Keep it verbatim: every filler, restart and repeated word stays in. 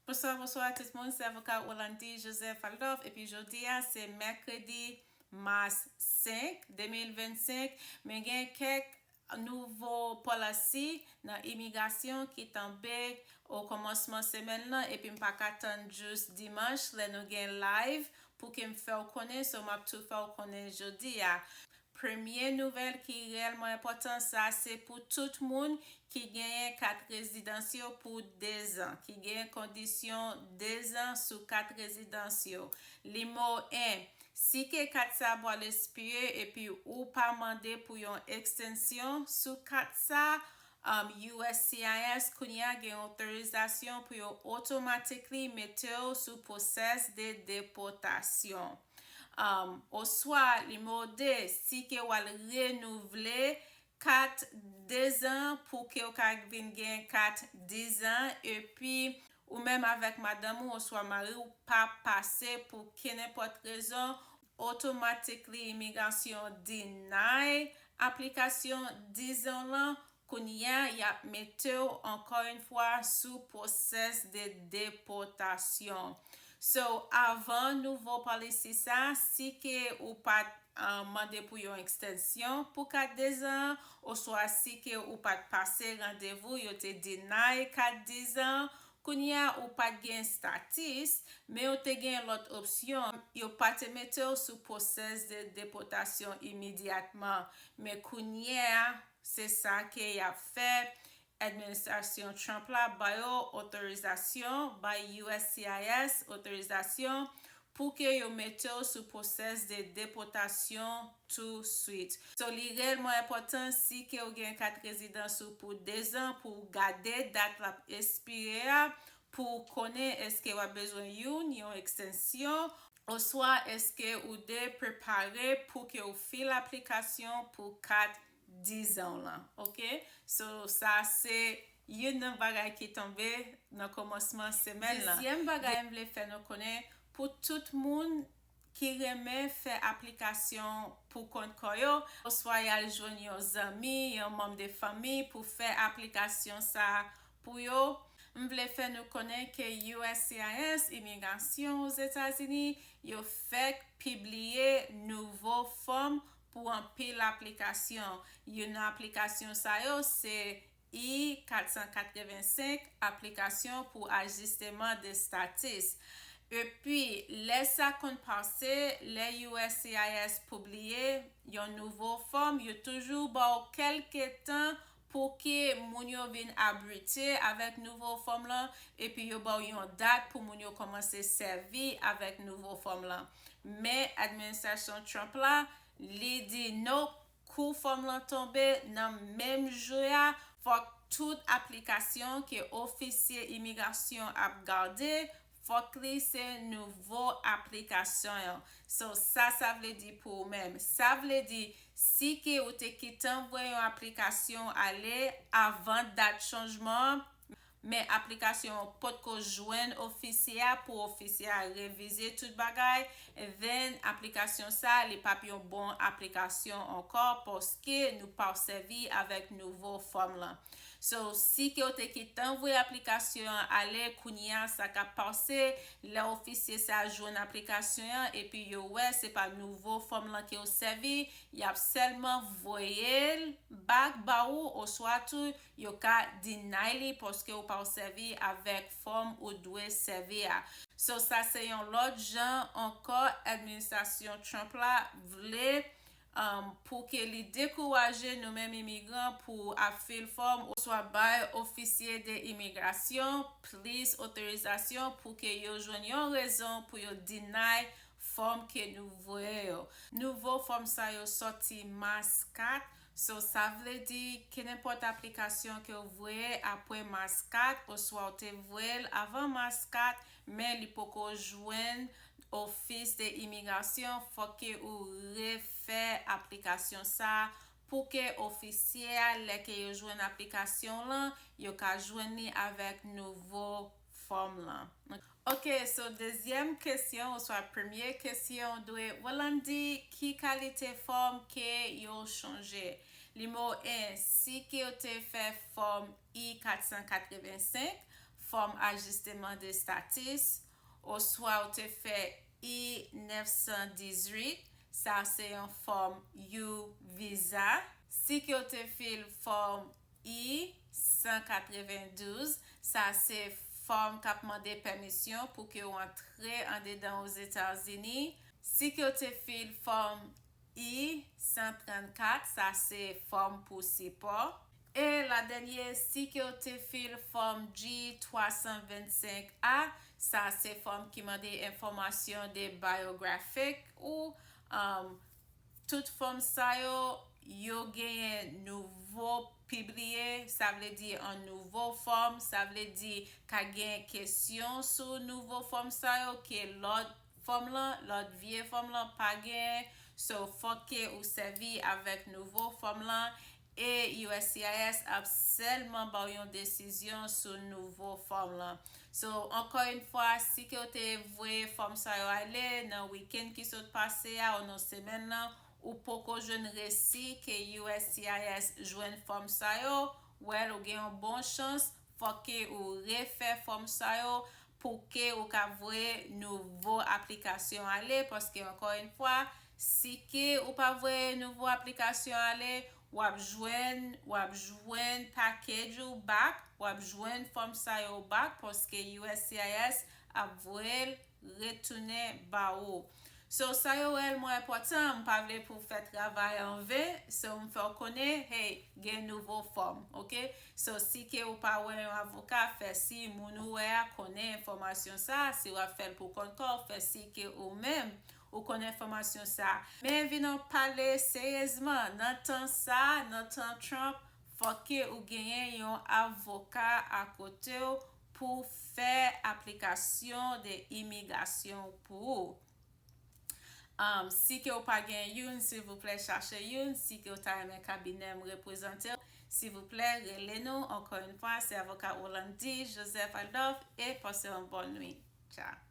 Bonswa, bonswa tout moun, se avoka Rolandi Joseph Aldorf, epi jodi a se mèkredi mas senk, de mil vennsenk, men gen kèk nouvo polisi nan imigrasyon ki tonbe o kòmansman semèn nan, epi m pa ka tann jis dimanch lè nou gen live pou ke m fè w konnen, so m ap tou fè w konnen jodi a. Premye nouvèl ki reyèlman enpòtan, sa se pou tout moun ki genyen kat rezidans yo pou dezan, ki genyen kondisyon dezan sou kat rezidans yo. Nimewo en, si ke kat sa pral espire epi ou pa mande pou yon ekstensyon sou kat sa, um, U S C I S kounye a gen otorizasyon pou yo otomatikman mete w sou pwosès de depòtasyon. Um, oswa nimewo de, si ke w al renouvle kat dezan pou ke w ka vin gen kat dizan, epi ou menm avèk madanm ou oswa mari w pa pase pou kenenpòt rezon, otomatikman imigrasyon deny aplikasyon dizan lan, kounye a y ap mete w ankò yon fwa sou pwosès de depòtasyon. So, avan nouvo polisi sa, si ke ou pa t, uh, mande pou yon ekstensyon pou kat dezan, oswa si ke ou pa t pase randevou, yo te deny kat dizan, kounye a ou pa t gen status, men ou te gen lòt opsyon, yo pa te mete w sou pwosès de depòtasyon imedyatman, men kounye a, se sa ke y ap fè. Administrasyon Trump la ba yo otorizasyon, bay U S C I S otorizasyon pou ke yo mete w sou pwosès de depòtasyon tou swit. So, li reyèlman enpòtan si ke w gen kat rezidans ou pou dezan pou w gade dat l ap espire a, pou w konnen èske w ap bezwen youn, yon ekstensyon, oswa èske ou de prepare pou ke w fil aplikasyon pou kat dizan w lan, oke? So, sa se youn nan bagay ki tonbe nan kòmansman semèn lan. Dezyèm bagay m vle fè nou konnen, pou tout moun ki renmen fè aplikasyon pou kont kò yo, oswa y al jwenn yon zanmi, yon manm de fanmi pou fè aplikasyon sa pou yo, m vle fè nou konnen ke U S C I S, imigrasyon Ozetazini, yo fèk pibliye nouvo fòm pou anpil aplikasyon. Youn nan aplikasyon sa yo se I kat san katrevensenk, aplikasyon pou ajisteman de status. Epi, lè sa konn pase, lè U S C I S pibliye yon nouvo fòm, yo toujou ba w kèlke tan pou ke moun yo vin abitye avèk nouvo fòm lan, epi yo ba w yon dat pou moun yo kòmanse sèvi avèk nouvo fòm lan. Men administrasyon Trump la, li di no, kou fòm lan tonbe nan menm jou a, fòk tout aplikasyon ke ofisye imigrasyon ap gade, fòk li se nouvo aplikasyon yo. So, sa, sa vle di pou ou menm? Sa vle di, si ke ou te kitan voye yon aplikasyon ale avan dat chanjman an, men aplikasyon an potko jwenn ofisye a pou ofisye a revize tout bagay, then aplikasyon sa, li p ap yon bon aplikasyon ankò, paske nou pa sèvi avèk nouvo fòm lan. So, si ke w te kitan voye aplikasyon an ale, kounye a, sa k ap pase, lè ofisye sa jwenn aplikasyon an, epi yo wè se pa nouvo fòm lan ke w sèvi, y ap sèlman voye l back ba ou, oswa tou, yo ka deny li paske ou pa sèvi avèk fòm ou dwe sèvi a. So, sa se yon lòt jan ankò administrasyon Trump la vle, um, pou ke li dekouraje nou menm imigran pou ap fil fòm oswa bay ofisye de imigrasyon plis otorizasyon pou ke yo jwenn yon rezon pou yo deny fòm ke nou voye yo. Nouvo fòm sa yo sòti mas kat. So, sa vle di, kenenpòt aplikasyon ke w voye apre mas kat, oswa w te voye l avan mas kat, men li poko jwenn ofis de imigrasyon, fòk ke ou refè aplikasyon sa pou ke ofisye a, lè ke yo jwenn aplikasyon lan, yo ka jwenn li avèk nouvo fòm lan. Ok, so dezyèm kesyon, oswa premye kesyon, dwe, Rolandi, ki kalite fòm ke yo chanje? Nimewo en, si ke yo te fè fòm I kat san katrevensenk, fòm ajisteman de status, oswa ou te fè I nèf san dizuit, sa se yon fòm U visa. Si ke w te fil fòm I san katrevendouz, sa se fòm k ap mande pèmisyon pou ke w antre andedan Ozetazini. Si ke w te fil fòm I san trannkat, sa se fòm pou sipò. E la dènye, si ke w te fil fòm G twa san vennsenk A, sa se fòm ki mande enfòmasyon de biographic ou, um, tout fòm sa yo, yo genyen nouvo pibliye, sa vle di an nouvo fòm, sa vle di ka gen kesyon sou nouvo fòm sa yo ke lòt fòm lan, lòt vye fòm lan pa genyen. So, fòk ke ou sèvi avèk nouvo fòm lan e U S C I S ap sèlman ba w yon desizyon sou nouvo fòm lan. So, ankò yon fwa, si ke w te voye fòm sa yo ale nan wikenn ki sot pase a ou nan semèn lan, ou poko jwenn resi ke U S C I S jwenn fòm sa yo, well, ou gen yon bon chans, fòk ke ou refè fòm sa yo pou ke ou ka voye nouvo aplikasyon ale, paske ankò yon fwa, si ke ou pa voye nouvo aplikasyon ale, w ap jwenn, w ap jwenn package ou back, w ap jwenn fòm sa yo back, paske U S C I S ap voye l retounen ba ou. So, sa yo reyèlman enpòtan, m pa vle pou w fè travay an ven, so m fè w konnen, hey, gen nouvo fòm, oke? So, si ke ou pa wè yon avoka, fè si moun ou wè a konnen enfòmasyon sa, si w ap fè l pou kont kò w, fè si ke ou menm ou konn enfòmasyon sa. Men vin nou pale seryezman, nan tan sa, nan tan Trump, fòk ke ou genyen yon avoka akote w pou fè aplikasyon de imigrasyon pou ou. Um, si ke w pa gen youn, silvouplè chache youn. Si ke w ta renmen kabinè m reprezante w, silvouplè rele nou. Ankò yon fwa, se avoka Orlandy Joseph Adolphe e pase yon bòn nwit. Tchao.